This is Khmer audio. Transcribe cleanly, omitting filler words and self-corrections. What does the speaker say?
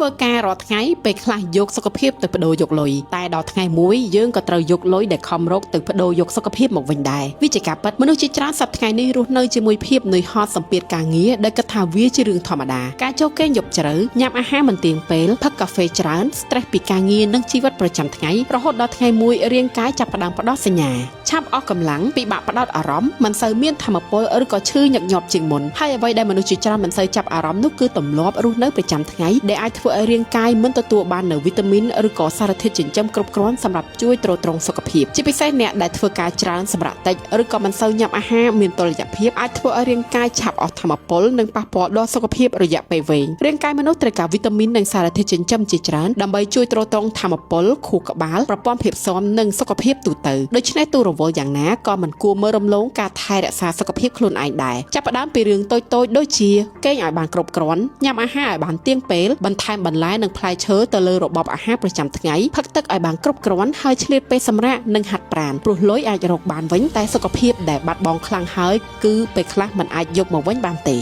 ធ្វើការរាល់ថ្ងៃពេលខ្លះយកសុខភាពទៅប្ដូរយកលុយតែដល់ថ្ងៃមួយយើងក៏ត្រូវយកលុយដែលខំរកទៅប្ដូរយកសុខភាពមកវិញដែរវាជាការពិតមនុស្សជាច្រើនសប្តាហ៍ថ្ងៃនេះរស់នៅជាមួយភាពនឿយហត់សម្ពាធការងារដែលគិតថាវាជារឿងធម្មតាការចូលគេងយប់ជ្រៅញ៉ាំអាហារមិនទៀងពេលផឹកកាហ្វេច្រើន stress ពីការងារនិងជីវិតប្រចាំថ្ងៃរហូតដល់ថ្ងៃមួយរាងកាយចាប់ផ្ដើមផ្ដោតសញ្ញាឆាប់អស់កម្លាំងពិបាកផ្ដោតអារម្មណ៍មិនសូវមានថាមពលឬក៏ឈឺញឹកញាប់ជាងមុនហើយអ្វីដែលមនុស្សជាច្រើនមិនសូវចាប់អារម្មណ៍នោះគឺទម្លាប់រស់នៅប្រចាំថ្ងៃដែលអាចធ្វើឲ្យរាងកាយមិនទទួលបាននូវវីតាមីនឬក៏សារធាតុចិញ្ចឹមគ្រប់គ្រាន់សម្រាប់ជួយទ្រទ្រង់សុខភាពជាពិសេសអ្នកដែលធ្វើការច្រើនសម្រាកតិចឬក៏មិនសូវញ៉ាំអាហារមានតុល្យភាពអាចធ្វើឲ្យរាងកាយឆាប់អស់ថាមពលនិងប៉ះពាល់ដល់សុខភាពរយៈពេលវែងរាងកាយមនុស្សត្រូវការវីតាមីននិងសារធាតុចិញ្ចឹមជាច្រើនដើម្បីជួយទ្រទ្រង់ថាមពលខួរក្បាលប្រព័ន្ធភាពស៊ាំនិងសុខភាពទូទៅដូច្នេះទូរវល់យ៉ាងណាក៏មិនគួរមើលរំលងការថែរក្សាសុខភាពខ្លួនឯងដែរចាប់ផ្ដើមពីរឿងតូចៗដូចជាគេងឲ្យបានគ្រប់គ្រាន់ញ៉ាំអាហារឲ្យបានទៀងពេលបន្ថែមបន្លែនិងផ្លែឈើទៅលើរបបអាហារប្រចាំថ្ងៃផឹកទឹកឲ្យបានគ្រប់គ្រាន់ហើយឆ្លៀតពេលសម្រាកនិងហាត់ប្រាណព្រោះលុយអាចរកបានវិញតែសុខភាពដែលបាត់បង់ខ្លាំងហើយគឺពេលខ្លះមិនអាចយកមកវិញបានទេ។